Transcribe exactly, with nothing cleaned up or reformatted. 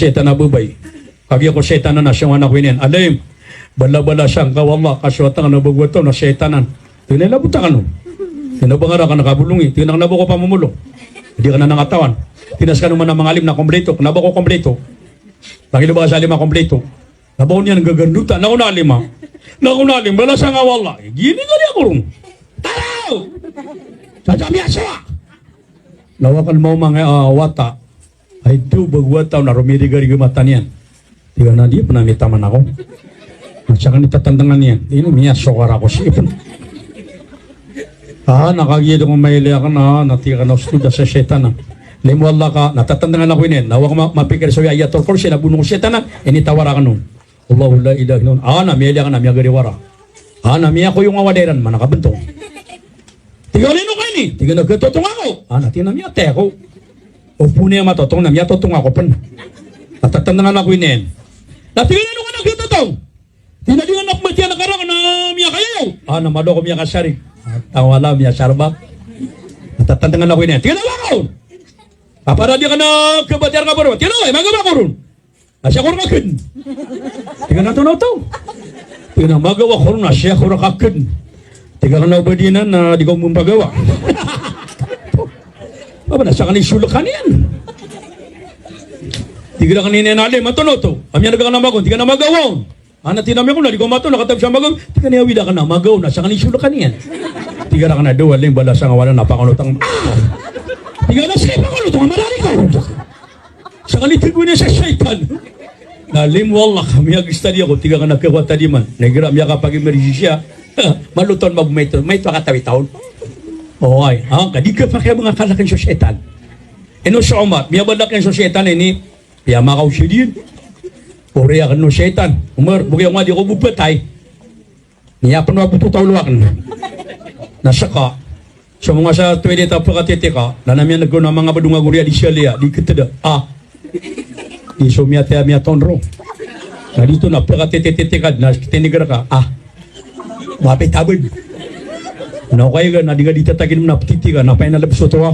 shaytan a babay. Kagiya ko shaytan anan, a siyongan ako iniyan. Alim, balabalasang ka o Allah, ka so wata ngka na bago a taw na shaytan anan. Tig iyan a, labota kano. Tig iyan a, ba ngka rakn kabolongi. Tig iyan a, kna ba ko pamomolong. Di ka anan katawan. Tig iyan a, skano man a manga alim na kompleto. Kna ba ko kompleto. Pangilay ba ka sa alim a kompleto. Na ba ko niyan gagandota, na ko na alim a. Na ko na alim, balasang ka o Allah. Giyanan i kali ako ron. Taraw! Sa damiya so a. Na o akn maoma nga, ah, wata. Ay, di o bago a taw na romirigarig a mata niyan. Tig iyan a, di pn a mitaman ako. Na sakn i tatandngan iyan. Ino, miyasokar ako sii pn. Ah, na kagiya di ko mailay akn, ah, na tig akn a, osto da sa shaytan a. Limo Allah ka, na tatandngan ako iniyan. Na o ako ma-, mapikir so Ayatul Kursi na bono ko shaytan a, initawar akn on. Allahu la ilaha illa huwa. Ah, na miyailay akn a miyagari wara. Ah, na miyakoyong a wada iran, mana kabntong. Tig iyan a, ino ka ini? Tig iyan a, katotong ako. Ah, na tig iyan a, miyatay ako. O pn iyan matotong, na miyatotong ako pn. Na tatandngan ako iniyan. Na tig iyan a, ino ka na katotong? Tig iyan a, di nga na pmbatiya a karak na miyakayayaw. Ah, na mado ako miyakasarig. Ah, tawala, miyasarba. Na tatandngan ako iniyan. Tig iyan a, ba ka on? Apa ra di ka na kabatiya a karak? Tig iyan a, oway, magawa ako ron. Na siyakor ka kn. Tig iyan a, antonaa oto? Tig iyan a, magawa ako ron na siyakor ka kn. Tig akn a, o ba di nan na di ka on pmbagawa. Aba, na sakn i solkan iyan. Tig akn iniyan a, alim, antonaa oto? A miyan'g akn a magaw on. Tig iyan a, magawa on. Ana, tig iyan a, miyako na di ko mato, na katawan sa magaw. Tig iyan a, awida akn a magaw, na sakn i solkan iyan. Tig akn a, da, alim, balasang ka o Allah na pakanotong. Ah! Tig iyan a, sii pakanotong a marari ka. Sakn i tgoni sa shaytan. Na limo Allah ka miyagstadi ako, tig akn a, khakowa tadi man. Na igira miyakapag-emergency siya, maloton mag-maito, maito a katawi taon. Oway, ah, ka di kapakay a manga kalk iyan so shaytan. Ino so Omar, miyabaloy akn so shaytan ini, piyamakaw siya diyan. Oriyan akn o shaytan. Omar, bokay ako nga di ko bo patay. Niya pn o aboto taw lo akn. Na ska. So manga sa toilet a pkatitk ka, na na miyan'g ko na manga badong a goriya di siya liya, di ktd. Ah. Di so miyatay a miyatonro. Na di to na pkatitk ka, na tinigar ka. Ah. Mapit a bd. Na okay ka, na di ka di tatagin na ptitk ka, na painalb so towa.